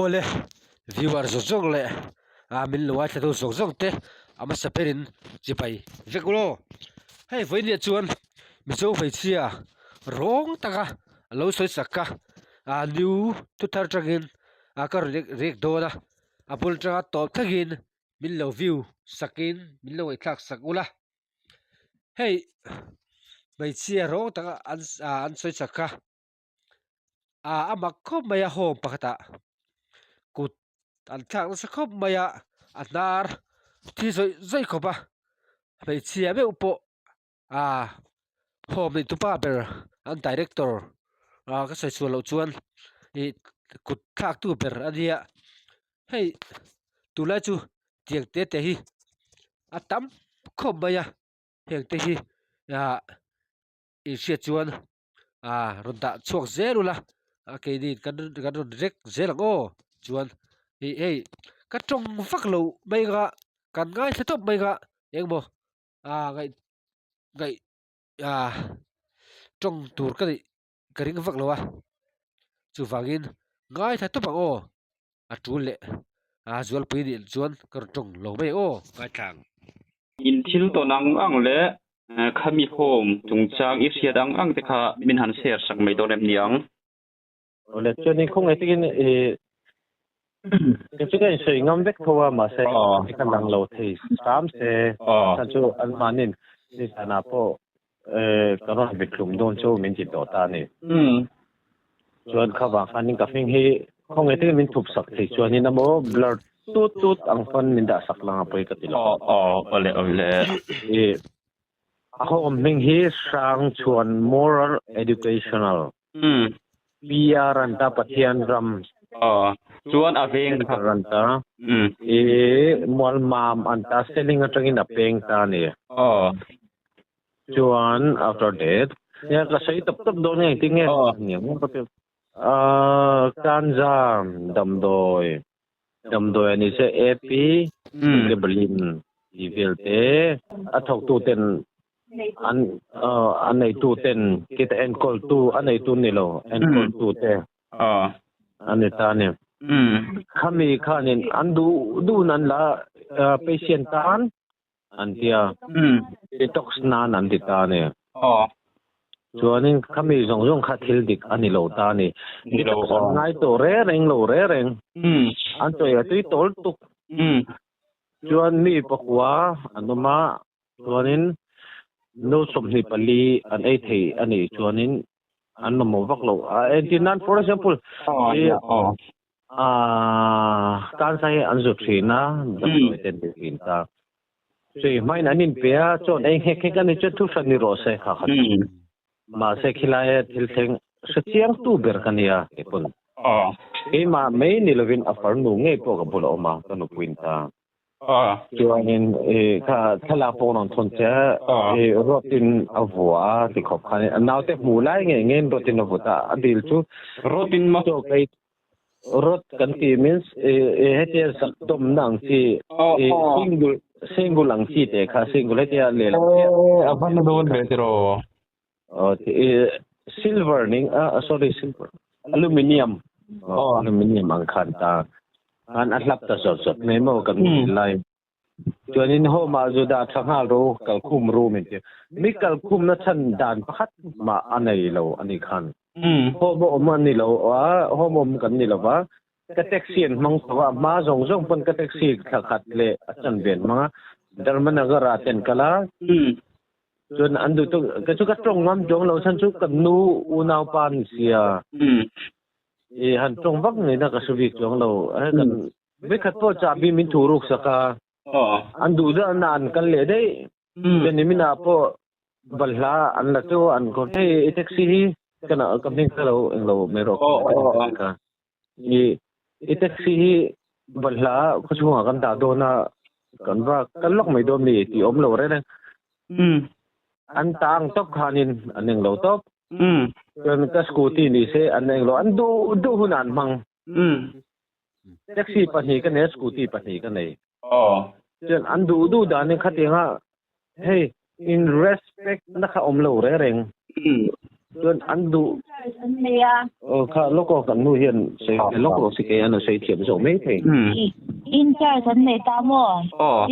Awle viewer zawng zawng leh ah min lo ngaithla tu zawng zawng te a hmasa berin chibai vek ulaw hei vawiin chuan mizo hmeichhia rawng taka a lo sawi sak a ah new thu thar atangin ah ka rawn rek dawn a a bul atanga tawp thlengin min lo view sakin min lo ngaihthlak sak ula hei hmeichhia rawng taka an ah an sawi sak a. Ah a mak khawp mai a home pakhatah kut an thlak nasa khawp mai a a hnar thi zawih zawih khawp a hmeichhia meuh pawh ah home nei tupa ber an director ah ka sawi chhuah loh chuan ih kut thlak tu ber a nia hei tunlai chu tiang te te hi a tam khawp mai a heng te hi ah inhriat chuan ah rawn dah chhuak zel ula a keini kan kan rawn rek zel ang aw chuan ih hei ka tawng vak lo mai anga kan ngaithla tawp mai anga engmaw ah ngaih ngaih ah tawng tur ka neih ka ring vak lo a chuvangin ngaithla tawp ang aw a tul leh a zualpui nih chuan ka rawn tawng lo mai aw ngaithla ang. In thil tawn ang ang leh khami home chungchang i hriat ang ang te kha min han share sak mai dawn em niang? Awle chuanin khawngaih takin i kei chu ka insawi ngam vek tho a mahse ka lang lo thei hram se chhan chu anmahnin nizanah pawh ka rawn vit hlum dawn chu min ti tawh ta a ni. Chuan kha vang khanin ka hming hi khawngaih takin min thup sak thei chuanin emaw blur tut tut ang pawn min dah sak lang a pawi ka ti lo. Aw awle awle. I a hawm hming hi Hrangchhuan Moral Educational. PR an ta Pathian ram. Aw chuan a veng kha. Center an ta. I Mualmam an ta Seling atangin a peng ta a ni. Aw. Chuan after that nia ka sawi tawp tawp dawn nge engtin nge niang ka ti ah kanzam damdawi damdawi a ni se AP Pregabalin tih vel te a thawktu ten an a neitu ten kita enkawl tu a neitu ni lo enkawl tu te a ni ta a ni khami khanin an duh duhna an la patient tan an ti a, detox nan an ti ta a ni. Chuanin khami zawng zawng kha thil dik a ni lo ta a ni. Detox an ngai tawh re reng lo re reng. An chawi a tui tawl tuk. Chuan mi pakua an awm a, chuanin no 24 an ei thei a nih chuanin an mamawh vak lo. Entir nan for example, Aaa, cancer hi an zut thin a, damdawi te an ti thin ta. Chei hmain an inpe a, chuan ei nghek nghek a ni chuan thu hran ni rawh se kha kha chu. Mahse khilaia thil thleng hre chiang tu ber ka nia keipawn. Keimah mai ni lovin a farnu ngei pawh ka bulah awm a, ka nupuiin ta. Chuanin i kha thlalak pawh rawn thawn che a, i rawtin a vua a ti khawp khan a naute hmuh lai ngei ngeiin rawtin a vut a, a dil chu Rawtin maw? Chaw kei rawt kan ti means i i hetia zak dawmna ang chi i single single ang chi te kha single hetia lehlam chiah. E a va na dawn ve tiraw? Aw i silver ning a sorry silver aluminium aw aluminium ang khan ta khan a hlap ta zawt zawt mai maw kan hmuh lai chuanin home ah zu dah tha nghal ru kalkhum ru min ti mi kalkhum na chhan dan pakhat mah a nei lo ani khan home a awm a ni lo a home awm kan ni lova ka taxi an hmang tho a hma zawng zawng pawn ka taxi thla khat leh a chan ve an hmang a Dharmanagar ah te an kal a Chuan an duh tuk ka chu ka tawng ngam chuang lo chhan chu kan nu unau pa ni sia. I han tawng vak ngei na ka hre bik chuang lo. He kan vekhat pawh chahbi min thu ruk sak a. An duh deuh na an kal leh daih. Chuan nimin ah pawh balhla an la chu an khawr hei i taxi hi ka na ka hming ka lo englo mai rawh ka I i taxi hi balhla khaw chhungah kan dah dawn a, kan va kal lawk mai dawn mi tih awm lo reng reng. An ta ang tawp khanin an eng lo tawp. Chuan ka scooty ni se an eng lo, an duh duh hunah an hmang. Taxi pahnih ka nei a, scooty pahnih ka nei. Chuan an duh duh danin khatianga hei in respect na kha awm lo reng reng. Chuan an duh aw kha lawk aw kan nu hian sawi ve lawk rawh se kei an a sawi thiam zawk mai thei. In charge an nei ta maw?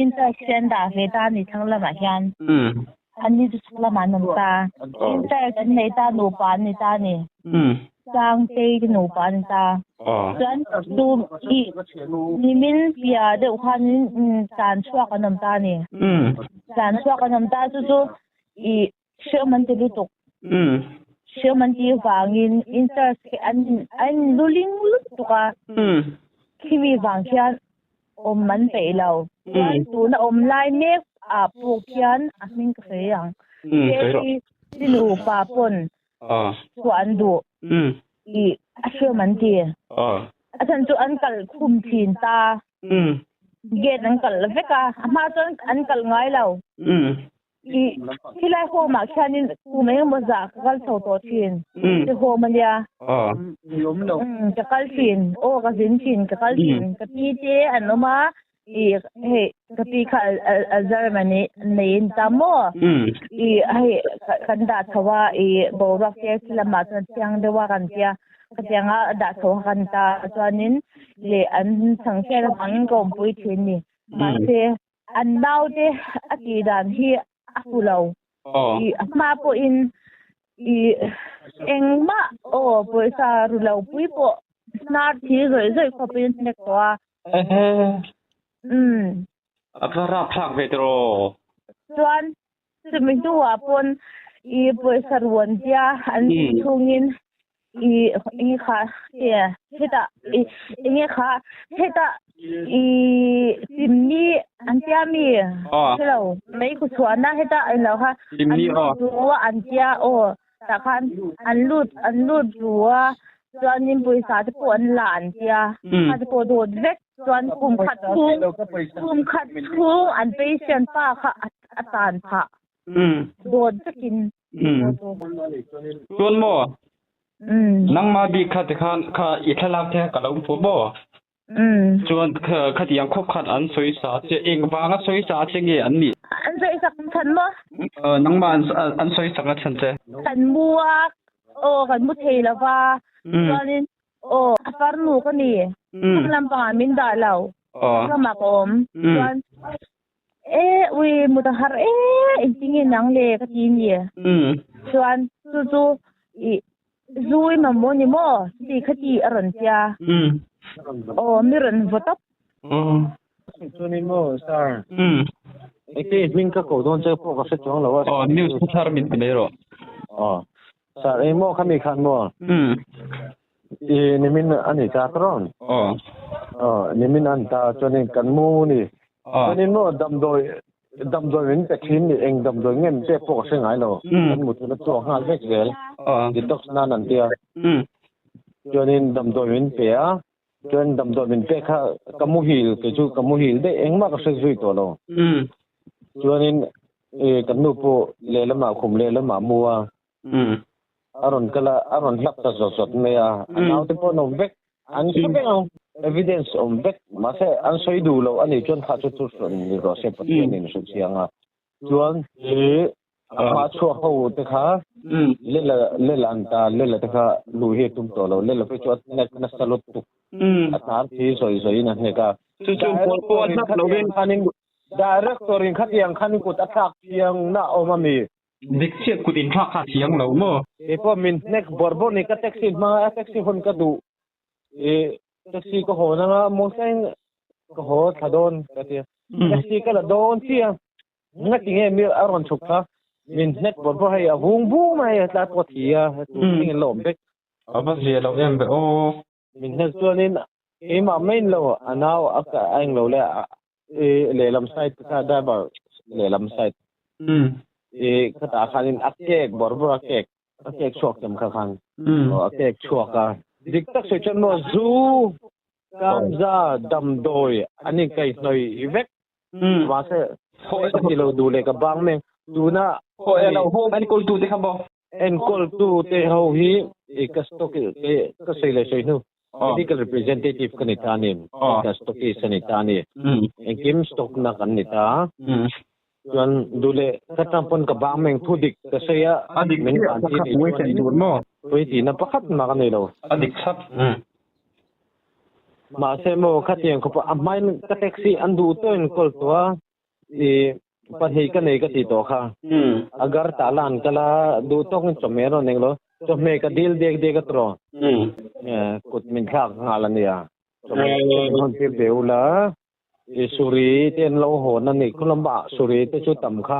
In charge hi an dah ve ta a ni thlang lamah hian. An ni chu chhak lamah an awm ta. In charge an nei ta nupa an ni ta a ni. Sangtei te nupa an ni ta. Chuan tu i nimin piah deuh khanin tlan chhuak an awm ta a ni. Tlan chhuak an awm ta chu chu i Hreawm an ti lutuk. Hreawm an tih vangin interest hi an an luling lutuk a. Khimi vang khian awm an peih lo. Chuan tuna awm lai mek ah pawh khian a hming ka sawi ang. Kei hi nupa pawn chhuah an duh. I a hreawm an ti. A chhan chu an kalh khum thin ta. Gate an kalh vek a. A hma chuan an kalh ngai lo. I khilai home ah khianin kum engemaw zah ka kal chho tawh thin. Ti home ania. Ka kal thin. Aw ka zin thin ka kal thin. Ka pi te an awm a. I hei ka pi kha Germany neiin ta maw. I hei kan dah chho a i boruak te khi lamah chuan thiang deuh a kan tia. Khatiang a dah chho kha kan ta chuanin leh an chhangchhiat avangin ka awmpui thin ni. Mahse An naute a tih dan hi a hmu lo. I a hma pawhin i engmah aw pawisa ru lo pui pawh hnar thi zawih zawih khawpin hnek tawh a. Ehe. Umm. A va rapthlak ve tiraw. Chuan chumi hnuah pawn i pawisa ru an tia an chhungin i enge kha te hetah i enge kha hetah i chimni an tia mi hrelo mei khu chhuahna hetah a inlo kha an lut ru a an tia aw tah khan an lut an lut ru a chuanin pawisa te pawh an la an tia kha te pawh dawt vek chuan kum khat chhung kum khat chhung an patient pa kha a tan phah dawt vekin. Chuan maw? Nangmah bik kha tikhan kha i thlalak te ka lo hmu maw? Chuan khatiang khawp khan an sawi sa che, eng vanga sawi sa che nge an nih? An sawi sak chhan maw? Nangmah an sawi sak a chhan che. Kan mu a, aw kan mu thei lo va, chuanin aw a farnu ka ni, thlang lampangah min dah lo, ramah ka awm, chuan E ui mut a har e engtin nge nang le ka ti ni. Chuan chu chu i zu i mamawh ni maw ti kha ti a rawn tia. Aw mi rawn vaw tawp. Chu ni maw sir. Eke hming ka ko dawn che pawh ka hre chuang lo a. Aw news thu thar min ti mai rawh. Aw sir eng maw khami khan maw. I nimin a ni ta tawrh. Aw. Aw nimin an ta chuanin kan mu ni. Chuanin maw damdawi damdawi min pe thin ni eng damdawi nge min pek pawh ka hre ngai lo. Kan mut hun a chhuak nghal vek zel. Detox nan an tia. Chuanin damdawi min pe a. Chuan damdawi min pek kha ka muhil kei chu ka muhil daih engmah ka hre zui tawh lo. Chuanin kan nu pawh lehlamah khum lehlamah a mu a. A rawn kal a, a rawn hlap ta zawt zawt mai a. A naute pawh an awm vek, an hre vek ang. Evidence awm vek, mahse an sawi duh loh a nih chuan kha chu thu hrawn ni rawh se Pathianin hre chiang a. Chuan i a hma chhuak ho te kha Lela Lela an ta, Lela te kha luh hi a tum tawh lo. Lela phei chu a hnek nasa lutuk. A hnar thi zawi zawiin a hnek a. Chu chu pawl pawh a hlap lovin. Director in khatiang khan kut a thlak thiang na awm a mi? Dik chiah kut inthlak kha a thiang lo maw? Kei pawh min hnek bawrh bawrh ni ka taxi hmang a taxi hawn ka duh i taxi ka hawn anga muangsain ka haw thla dawn ka ti a taxi ka la dawn chiah ngati nge mi a rawn chhuk kha min hnek bawrh bawrh hei a vung vung mai a tlai pawh a thi a tun thleng in la awm vek. A va zia lo em ve aw. Min hnek chuanin keimah main lo a nau a a englo le i lehlam side te kha driver lehlam side i khatah khanin a kek bawrh bawrh a kek a kek chhuak chem kha khan a kek chhuak a dik tak sawi chuan maw zu kamza damdawi an inkaihhnawih vek mahse ka ti lo duh leh ka bang mek tuna Haw e lo home enkawltu te kha maw. Enkawltu te ho hi i ka stock ka sawi leh sawi hnu medical representative ka ni ta a ni, ka stockist a ni ta a ni, engkim stock na kan ni ta. Chuan duh leh ka tang pawn ka bang meng thu dik ka sawi a, A dik min chiah ban ka chi kha nih puai chuan chen in tur maw? pawi tihna pakhat mah ka nei lo. A dik thlap. Mahse maw khatiang khawpa a hmain ka taxi an duh tawhin call tawh a, i pahnih ka nei ka ti tawh kha. Agar tah la an kal a, duh tawkin chawhmeh a rawn eng lo. Chawhmeh ka dil dek dek a tawh. Kut min thlak nghal a nia. Chawhmeh min hawn tir ve ula. I Suri te an lo hawn a ni. Khulamba Suri te chu tam kha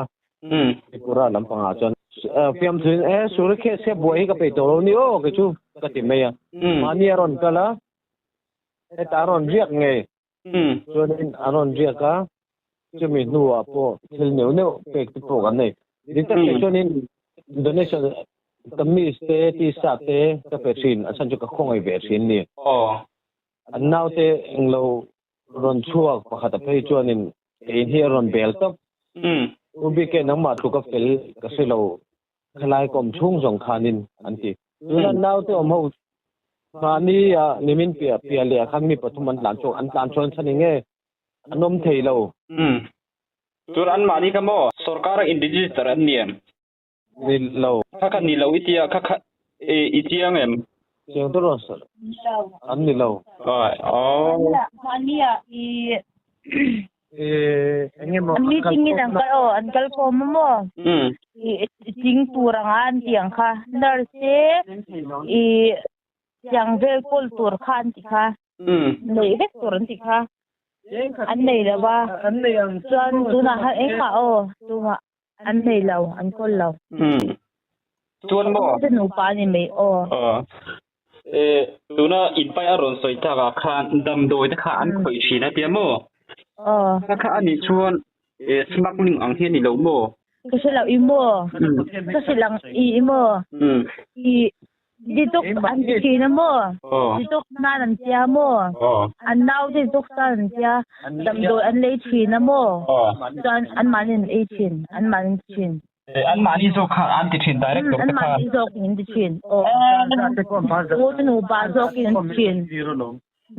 Tripura lampangah chuan fiamthuin e Suri khe se buai hi ka peih tawh lo ni aw kei chu ka ti mai a. Mahni a rawn kal a, hetah a rawn riak ngei. Chuanin a rawn riak a, chumi hnuah pawh thil neuh neuh pek te pawh kan nei. Dik tak phei chuanin donation kamis te t-shirt te ka pe thin, a chhan chu ka khawngaih ve thin ni. An naute englo rawn chhuak pakhat a phei chuanin kei hi a rawn bel tawp. U BK nangmah tluk a fel ka hre lo, khalai ka awm chhung zawng khanin an ti. Tuna naute awm ho mahni ah nimin piah piah leh ah khan mi pathum an tlan chhuak, an tlan chhuan chhan enge an awm thei lo. Tun anmahni kha maw sorkar a in register an ni em? Ni lo. Kha kha ni lo i tia kha kha i chiang em? Chiang tur rawn sawi an ni lo. Aw. Mahni ah i Eng emaw an meeting in an kal aw an kal khawm a maw? I ching tur anga an tih ang kha nurse te i tiang vel kawl tur kha an ti kha. Neih vek tur an ti kha. An nei lo va. Chuan tunah khan engmah aw tumah An nei lo, an kawl lo. Chuan maw? Te nupa a ni mai aw. Aw. E, tuna inpai a rawn sawi tak ah khan damdawi te kha an khawih thin a tia maw? Aw. Kha kha a nih chuan e smuggling ang hi a ni lo maw? Ka hre lo i maw? Ka hrilh ang i i maw? I Detox an ti thin a maw? Detox nan an tia maw? An naute detox nan an tia, damdawi an lei thin a maw? Chuan anmahni an ei thin, anmahni an ti thin. Anmahni zawk kha an ti thin director te kha. Anmahni zawkin an ti thin. Aw. Ute nupa zawkin an ti thin.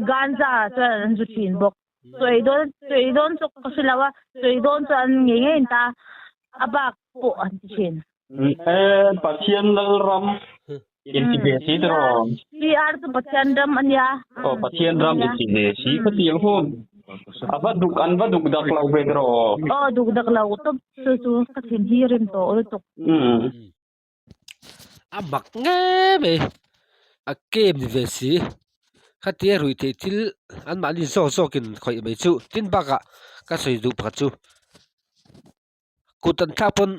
Ganja chuan an zu thin bawk. Chawi dawn chawi dawn chu ka hre lo a, chawi dawn chuan an ngei ngei an ta, a bak pawh an ti thin. E, Pathian lal ram inti ve si tiraw? PR chu Pathian ram a nia. Aw, Pathian ram inti ve si ka ti ang hun. A va duk, an va duk dak lo ve tiraw? Aw, duk dak lo tawp chu chu ka thin hi rim tawh lutuk. A mak ngei mai a game ni ve si khatia ruih theih thil anmahni zawk zawkin khawih mai chu tin bakah ka sawi duh pakhat chu kut an thlak pawn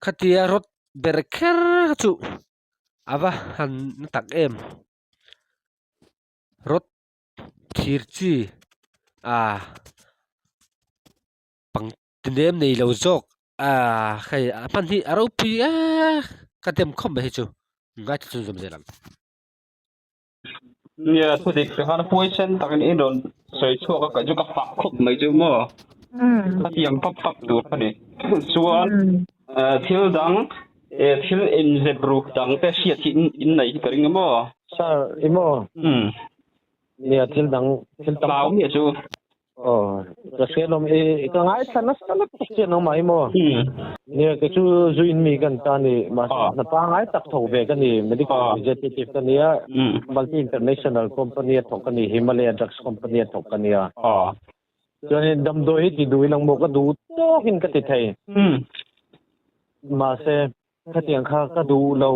khatia rawt ber kher chu a va han na tak em rawt thir chi ah pang tinem nei lo zawk ah hei a hman hi a ropui e ka dem khawp mai hi chu ngaithla chhun zawm zel ang. Nia thu dik te khan huaisen takin in rawn sawi chhuak a kei chu ka fak khawp mai chu maw khatiang pap pap tur kha ni chuan thil dang thil inzep ruk dang te hriat hi in nei hi ka ring a maw. Sir i maw nia thil dang thil tam tak miah chu. Aw, ka hria lawm i ka ngaithla nasa lutuk chiah nangmah hi maw? Nia kei chu zu in mi kan ta ni, mahse hna pangngai tak thawk ve ka ni, medical representative ka nia, multi international company a thawk ka ni, Himalaya drugs company a thawk ka nia. Chuanin damdawi hi ti duh ilang maw ka duh tawkin ka ti thei. Mahse khatiang kha ka duh lo,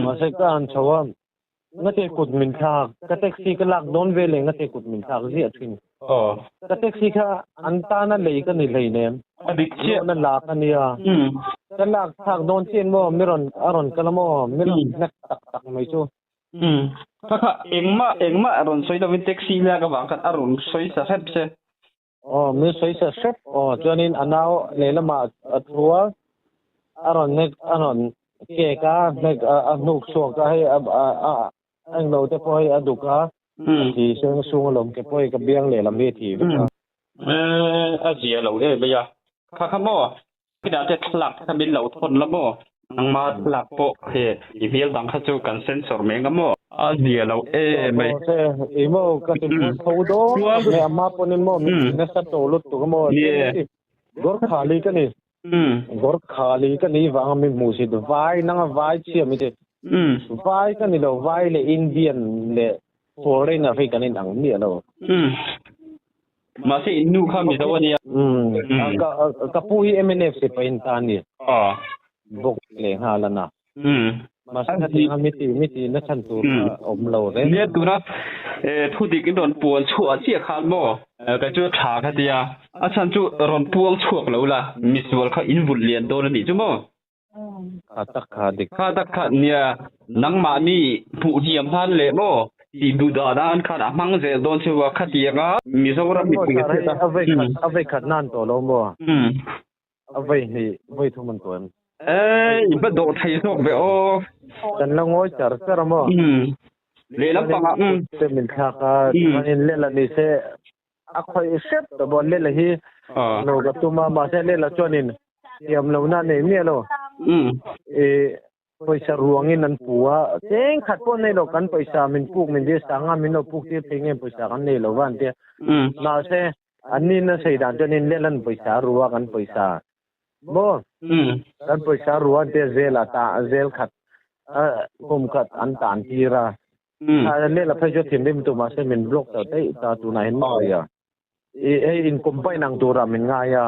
mahse ka han chho a, Ngate kut min thlak, ka taxi ka lak dawn ve leh ngate kut min thlak ziah thin. Ka taxi kha an tana lei ka ni hleinem. A dik chiah. Loan a lak a nia. Ka lak thlak dawn chian maw mi rawn a rawn kal a maw mi rawn hnek tak tak mai chu. Kha kha engmah engmah a rawn sawi lovin taxi lak avang khan a rawn sawi sa hrep che. Aw min sawi sa hrep aw chuanin a nau lehlamah a thu a, a rawn hnek a rawn kek a hnek a hnuk chhuak a hei a a englo te pawh hei a duk a a thi seng sung alawm ke pawh hei ka biang lehlam hi a thi vek a. A zia lo em mai a, kha kha maw Kinah te thlalak te kha min lo thawn la maw? Nangma thlalak pawh he i hmel dang kha chu kan sensor mai anga maw? A zia lo em mai. I maw ka ti tho dawn mai a ma pawhin maw min ti nasa tawh lutuk a maw? Gorkhali ka ni. Gorkhali ka ni vanga mi hmuhsit vai nanga vai chhia mi te. Vai ka ni lo vai leh Indian leh foreigner hi kan inang miah lo. Mahse in nu kha Mizo a nia. Ka pu hi mnf sipai in ta a ni. Bawk leh nghal a na. Mahse khatianga mi ti mi ti na chhan tur kha awm lo reng. Nia tuna thu dik in rawn puan chhuah chiah khan maw? Kei chu tha kha tia. A chhan chu rawn puang chhuak lo la, misual kha in vulh lian dawn a nih chu maw? Kha tak kha dik. Kha tak kha nia, nangmahni hmuh hniam hnan leh maw tih duh dah dan khan a hmang zel dawn chu a khatianga Mizoram mipui hriat a. A vei khat nan tawh lo maw? A vei hnih vawi thum an tuan. Ei, i va dawh thei zawk ve aw. Kan la ngawi char char a maw? Lehlam pangah umm. Te min thlak a, chuanin Lela ni se a khawih hrep ta bawk. Lela hi lo ka tum a, mahse Lela chuanin thiam lohna a nei miah lo. I pawisa ruangin an pu a, cheng khat pawh nei lo kan pawisa min puk min dil sanga min lo puk tir thei nge pawisa kan nei lo va an tia. Mahse an nin a sawi dan chuanin Lelan pawisa a ru a kan pawisa maw kan pawisa a ru a an tia zel a ta zel khat kum khat an tan tir a. Lela phei chu thinrim tu mahse min block ta daih ta tunah hian maw ria. I hei in combine ang turah min ngai a.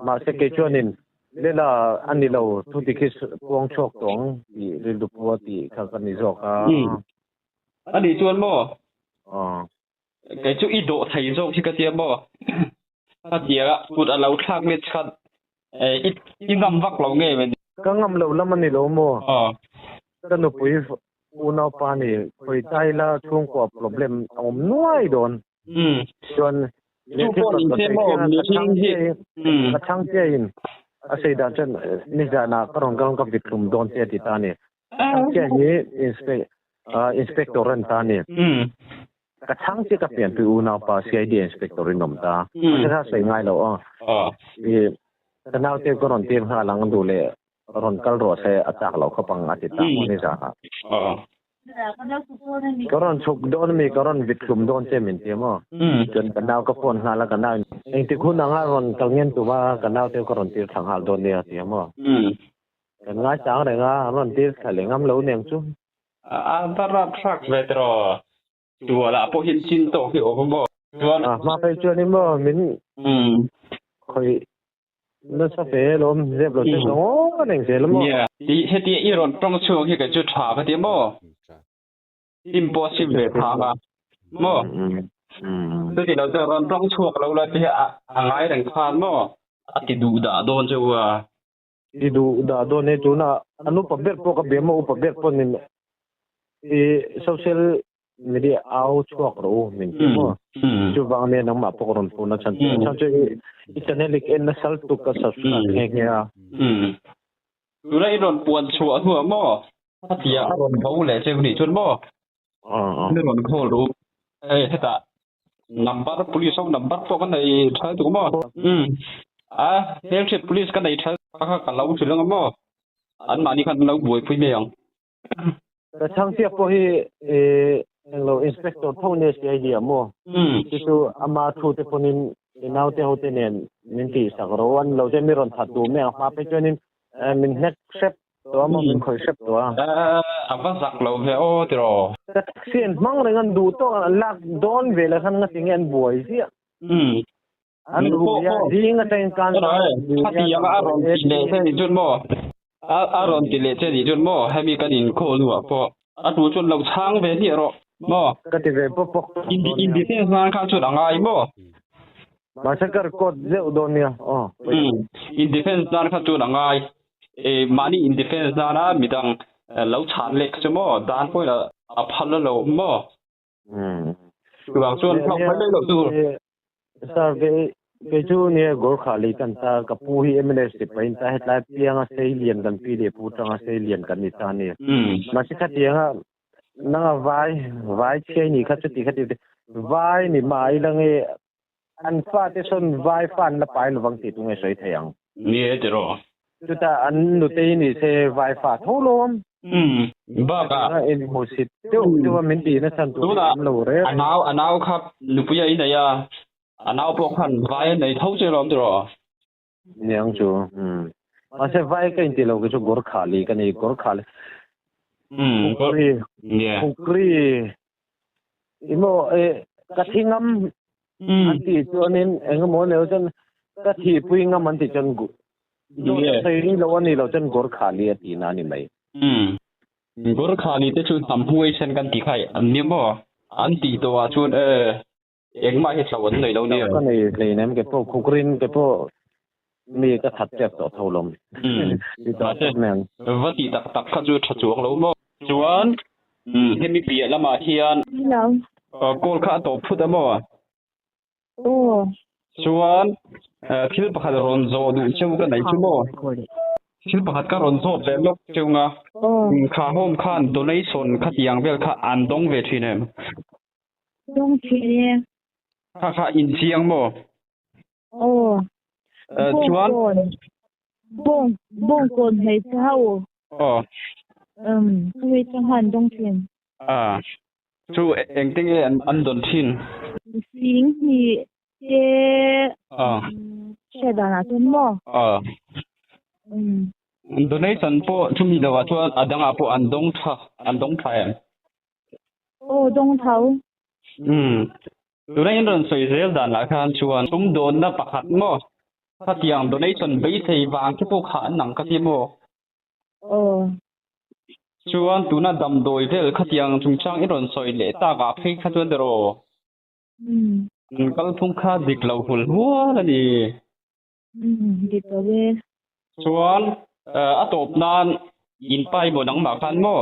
Mahse kei chuanin lela a ni lo thu dik hi puang chhuak tawh ang tih rilru pua tih kha ka ni zawk a. A nih chuan maw? Kei chu i dawh thei zawk hi ka tia maw? Ka tia kut a lo thlak let khan i i ngam vak lo nge mawni? Ka ngam lo lam a ni lo maw? Ka nupui unaupa ni khawi tai la chhungkua problem a awm nuai dawn. Chuan Chu pawh ni se maw mihring hi. Ka chhang che in a sei dan chuan nizanah ka rawn kal ka vit hlum dawn che a ti ta a ni. Chhang che hi inspector a ni ta a ni. Ka chhang che ka pianpui unaupa CID inspector in awm ta. Mahse kha sawi ngai lo aw. I ka naute ka rawn tir nghal ang duh leh rawn kal rawh se a chak loh khawp ang a ti ta maw ni zan ah. Ka rawn chhuk dawn ami ka rawn vit hlum dawn che min ti maw. Chuan ka nau ka phone nghal a ka nau in engtik hun anga rawn kal ngen tum a ka naute ka rawn tir thla nghal dawn nia a ti a maw. Kan ngaichang reng a an rawn tir thla leh ngam lo nen chu. A va rapthlak ve tiraw? Tualah pawh hian chin tawk hi awm maw? Chuan. A hma phei chuan in maw min khawih nasa fe alawm zep lo chu ka ngaw reng zel a maw? Nia, ti hetia i rawn tawng chhuak hi kei chu tha ka ti maw? Sim pawh sim ve phang a maw? Chuti lo chuan rawn tawng chhuak lo la ti hi a ngai reng khan maw? A ti duh dah dawn che u a. I duh dah dawn e tuna an upa ber pawh ka bia maw upa ber pawh nin i social media au chhuak rawh u min ti maw chuvang ania nangmah pawh ka rawn phun a chhan chu chhan chu i channel i en nasa lutuk ka subscribe nghe nghe a. Tuna i rawn puan chhuah hnuah maw khatia a rawn bo leh cheu nih chuan maw ni rawn call rawh u hei hetah Number police ho number pawh ka nei tha tuk maw? Umm a hmelhriat police ka nei tha kha ka lo hrilh anga maw? An mahni khan an lo buaipui mai ang. Ka chhangchhiak pawh hi ih englo inspector tho nia si a hia maw? Chu chu ama thu te pawhin i naute ho te nen min tihsak ro an lo che mi rawn that duh mai ang hma phei chuanin min hnek hrep Tawh a maw min khawih hrep tawh a. A va zak lo ve aw tiraw. Ka taxi an hmang reng an duh tawk an lak dawn ve leh khan ngati nge an buai ziah. An rui a zing atangin kan Khatiang a rawn ti leh che nih chuan maw a rawn ti leh che nih chuan maw hemi kan inkhawh hnuah pawh a tu chuan lo chhang ve hmiah rawh maw. Ka ti ve pawp pawk tawh dawn nia. In defense nan khan chuan a ngai maw. Mahse ka record zeuh dawn nia aw. In defense nan khan chuan a ngai. E mahni in defense nana midang lo chhan leh kha chu maw dan pawhin a phal a lo maw? Chuvang chuan hlauh mai mai loh tur. Sir kei kei chu nia Gorkha lei kan ta ka pu hi mla sipai in ta hetlai pianga sei lian kan pi leh pu tanga sei lian kan ni ta nia. Mahse khatianga nanga vai vai chhiai ni kha chuti khati vai ni mai la nge An fate sawn vai fa an la pai lovang tih tunge sawi thei ang. Ni e tiraw. Chutah an nutei ni se vai fa tho lawm. Umm bakah. Tunah in hmusit deuh deuh a min tih na chhan tur hi awm lo reng. A nau a nau kha nupui a inei a. A nau pawh khan vai a nei tho che lawm tiraw? Niang chu, umm. Mahse vai ka inti lo kei chu Gorkhali ka ni, Gorkhali. Umm, Khukri, yeah. Khukri. Emaw eh ka thi ngam an tih chuanin engemaw neu chuan ka thihpui ngam an tih chuan Yeah. Sawi lo a ni lo chuan Gorkhali a tihna a ni mai. Umm. Gorkhali te chu hnam huaisen kan tih kha an nia maw? An tih tawh ah chuan e Engmah hi hlo an nei lo nia. Ka nei hleinem ke pawh khukrin ke pawh mi ka that tep tawh tho lawm. Mahse va tih tak tak kha chu tha chuang lo maw. Chuan hemi piah lamah hian call kha a tawp phut a maw? Chuan thil pakhat rawn zawh duh cheu ka nei chu maw? Thil pakhat ka rawn zawt leh lawk cheu nga. Kha home khan donation khatiang vel kha an dawng ve thin em? Dawng thin e. Kha kha in chiang maw? Aw. Chuan? Bawng bawng kawn hmeichhe ho. Aw. Um, chumi chu han dawng thin. Ah, chu engte nge an dawn thin? Sing hnih te Ah. hriat danah chuan maw? Ah. Um. Donation pawh chumi lovah chuan a dangah pawh an dawng tha, an dawng tha em? Aw dawng tho. Umm. Tuna in rawn sawi zel dan lah khan chuan sum dawnna pakhat maw? Khatiang donation beisei vang te pawh kha an ang ka ti maw? Aw. Chuan tuna damdawi vel khatiang chungchang i rawn sawi leh tak ah phei kha chuan tiraw? Umm. An kalphung kha dik lo hul hual a ni. Umm dik lo e. Chuan a tawp nan in pa emaw nangmah khan maw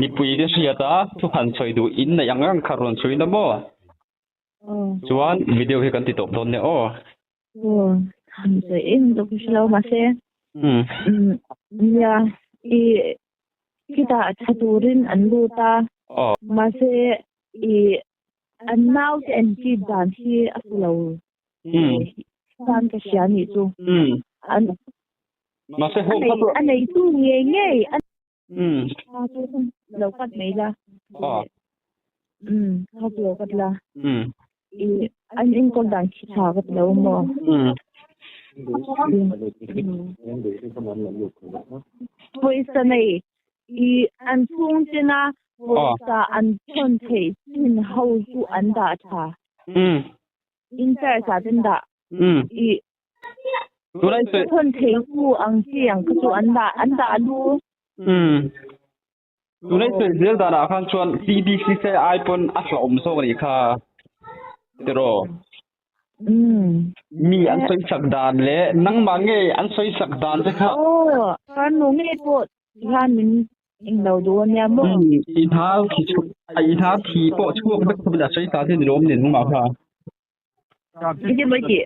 mipui te hriat a thu han sawi duh in neih ang ang kha rawn sawi na maw? Chuan video hi kan ti tawp dawn nia aw. Aw han sawi em zawk ka hre lo mahse umm nia i khitah tha turin an lut a mahse i an naute an treat dan hi a fu lo. Chuan ka hria nih chu. An Mahse home kha chu a neitu ngei ngei a kha chu lo cut mai la. Kha chu lo cut la. I an enkawl dan khi tha ka ti lo maw. Pawisa nei i an chhung chena pawisa an thawn theih chin ho chu an dah tha. Interest ah ten dah i Tunai se thon thei tu ang chi ang kha chu an dah an dah lu. Tunai se zel dan ah khan chuan TBC se ai pawn a hlauhawm zawk anih kha tiraw. Mi an sawi sak dan leh nangmah nge an sawi sak dan te kha. Aw farnu ngei pawh hian min Englo duh a nia maw? I hnar thi chhuak i hnar thi pawh chhuak vek khawpin a sawi ta che ni lawm ni nungmah kha. Engtin maw i tih?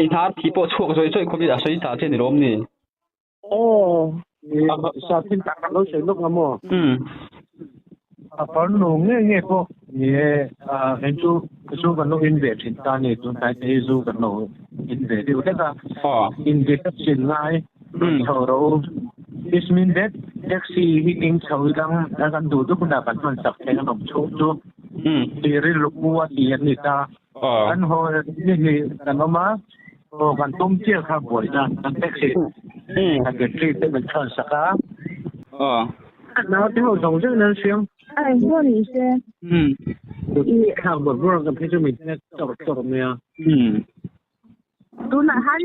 I hnar thi pawh chhuak zawih zawih khawpin a sawi ta che ni lawm ni. Aw. Sa thil tak lo sawi lawk nga maw? A farnu nge nge pawh ni e, hei chu zu kan lo in ve thin ta ni, tun tlai te hi zu kan lo in ve deuh hlek a, in ve ka chin ngai. Chho rawh u. This mean that taxi hi eng chho i dang a kan duh duh hunah kan hman sak thei an awm chhung chu ti rilru pu a ti an ni ta. Kan haw ni hi kan awm a, haw kan tum chiah kha buaina kan taxi kan battery te min chhuan sak a. Naute ho zawng zawng in an siam. A engpawh ni se. Thlak bawrh bawrh kan phei chu min hnek chawrh chawrh mai a. Tunah han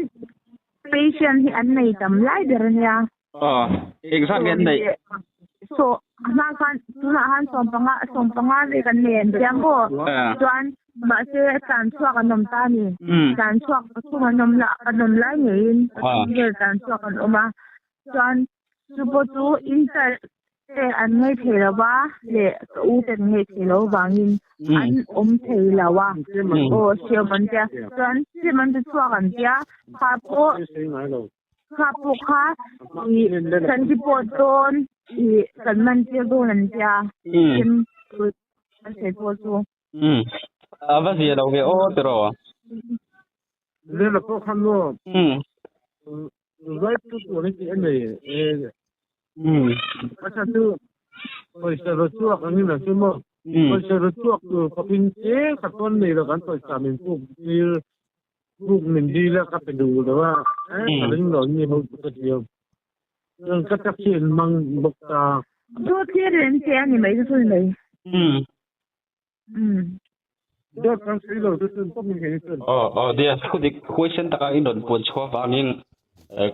patient hi an nei tam lai ber a nia. Aw, engzat nge an neih? So, a hma khan tunah han sawmpanga sawmpanga ve kan nei an tia maw? Chuan mahse tlan chhuak an awm ta a ni. Tlan chhuak pathum an awm lah an awm lai ngeiin pathum vel tlan chhuak an awm a. Chuan chu pawh chu incharge te an ngei thei lo va leh ka u te an ngei thei lo vangin an awm thei lo a. Aw hriam an tia. Chuan hriam an ti chhuak an tia. Kha pawh kha pawh kha ih kan report dawn ih kan man tir dawn an tia. Hriam an sawi pawh chu. A va zia lo ve aw tiraw. Lela pawh khan maw. Vai chu tur hi tih a nei e. A tha chu pawisa ro chhuak angin a chu maw. Pawisa ru chhuak tur khawpin tlem khat pawn nei lo kan pawisa min puk dil puk min dil a ka pe duh lo a ka ring lo ni ho chu ka ti a chuan ka taxi an hmang bawk ta. Chu thil reng che a ni mai chu chu ni mai. Dawt kan sawi lo chu chun pawp min kei chuan. Aw aw nia thu dik huaisen taka in rawn puan chhuah vangin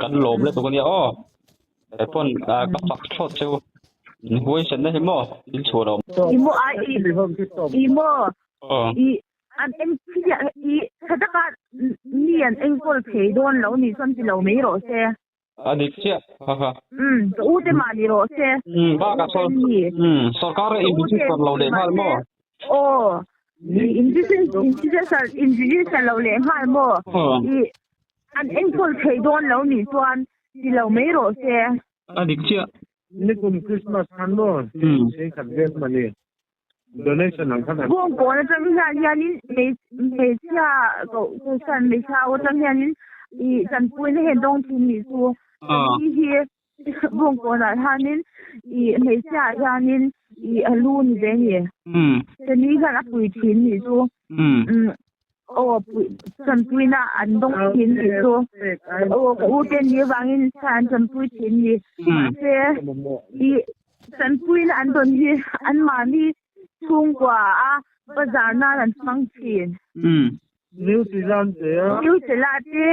kan lawm lutuk a nia aw. He pawn ka fak thlawt cheu in huaisen na hi maw in chhuah lo. I maw a i i maw i an eng i tha taka mi an enkawl thei dawn lo nih chuan ti lo mai rawh se. A dik chiah ha ha. Umm ka u te mah ni rawh se. Umm bakah saw umm sorkar in register lo leh nghal maw? Aw in register in register lo leh nghal maw? I an enkawl thei dawn lo nih chuan ti lo mai rawh se. A dik chiah. Nikum Christmas khan maw thenkhat vel mani donation ang khan an. Bawngkawn atang hian hianin hmeichhia kohhran hmeichhia ho atang hianin ih tanpuina hi an dawng thin nih chu. Hi hi Bawngkawnah hianin ih hmeichhia ah hianin ih a lu ni ve a ni. Chani hian a pui thin nih chu. Aw tanpuina an dawng thin nih chu. Aw ka u te ni avangin khan an tanpui thin ni. Mahse ih Tanpuina an dawn hi anmahni chhungkua a bazar nan an hmang thin. New Zealand te a. New Zealand te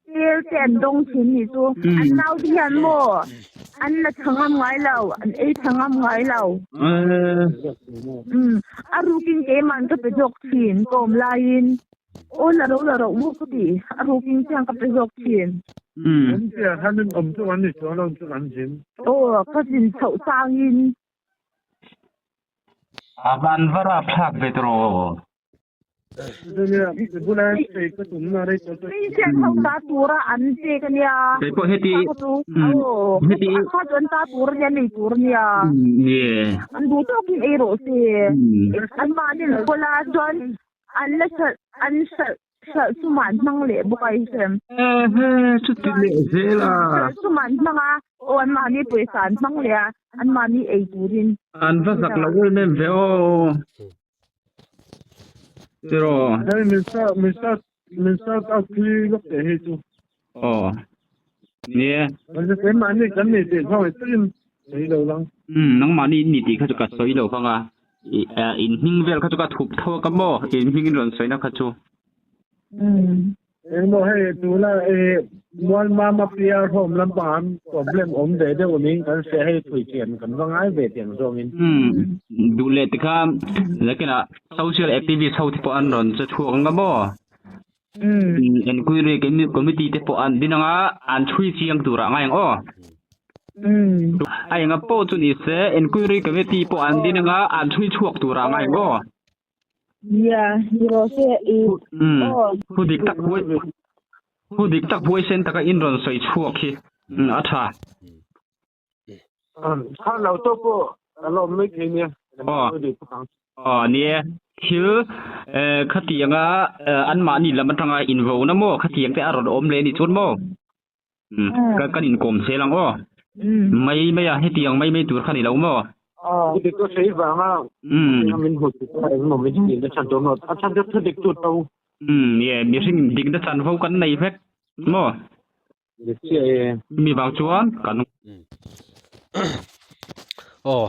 tel te an dawng thin nih chu. An nau te hian maw an la tha ngam ngai lo, an ei tha ngam ngai lo. A rukin keiman ka pe zawk thin ka awm laiin. Aw la ro la ro maw ka ti, a rukin chiang ka pe zawk thin. Awm chiah khan in awm chu an ni chuang lo chu kan zin. Aw ka zin chhoh changin. A van va rapthlak ve tawh. Hmeichhia ho ta tura an pek a nia. Kei pawh heti. Aw heti. Kha chu an ta tur a nia nei tur a nia. An duh tawkin ei rawh se. Anmahni an kawl a chuan An la hralh, an hralh, hralh chu man hmang leh bawk a Ephraim. Ehe, chuti leh zel a. Hralh chu man hmang a, aw anmahni pawisa an hmang leh a, anmahni ei turin. An va zak lo em em ve aw. Tiraw. Hei min shout, min shout, min shout out pui lawk teh hei chu. Aw. Nia. Mahse keimahni kan nei tih kha takin sawi lo lang. Umm nangmahni in ni tih kha chu ka sawi lo vang a, in hming vel kha chu ka thup tho a ka maw, in hming in rawn sawina kha chu. Umm. Engmaw hei tuna i Mualmama PR home lampangah an problem awm ve deuh niin kan hria hei thui chian kan va ngai ve tiang zawngin. Umm duh leh tikha lakinah social activist ho te pawh an rawn che chhuak ang a maw. Enquiry committee te pawh an din anga an chhui chiang tur ah ngai ang aw. A enga pawh chu ni se enquiry committee pawh an din anga an chhui chhuak tur ah ngai ang aw. Thu dik tak huai thu dik tak huaisen taka in rawn sawi chhuak hi a tha. Kha lo tawh pawh a lawm mai thei nia. Aw. Aw ni e. Thil khatianga anmahni lam atanga invo na maw khatiang te a rawn awm leh anih chuan maw kan inkawm zel ang aw. Mai mai a hetiang mai mai tur kha ni lo maw. Thudik ka sawi vanga min hmu chu engmaw min tih na chhan tur maw a chhan chu thudik chu to. Ni e mihring dikna chanvo kan nei vek maw. Mi vang chuan kan Aw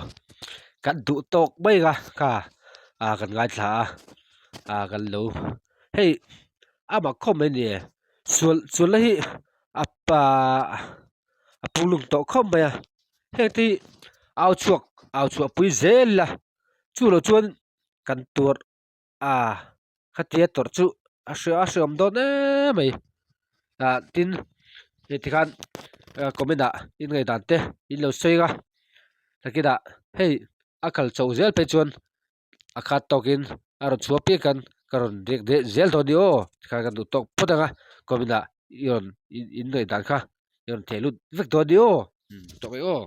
kan duh tawk mai ka kha a kan ngaithla a a kan lo hei a mak khawp mai ni sual sualna hi a pa a pulung tawh khawp mai a heng te hi au chhuak au chhuah pui zel ila chu lo chuan kan tuar a khatia tawrh chu a hre a hreawm dawn em mai ah tin hei tikhan comment ah in ngaihdan te in lo sawi a takinah hei a kal chho zel phei chuan a khat tawkin a rawn chhuah piak khan ka rawn riak leh zel dawn ni aw tikhan kan duh tawk phawt ang a comment ah i rawn in ngaihdan kha i rawn theh lut vek dawn ni aw tawk e aw.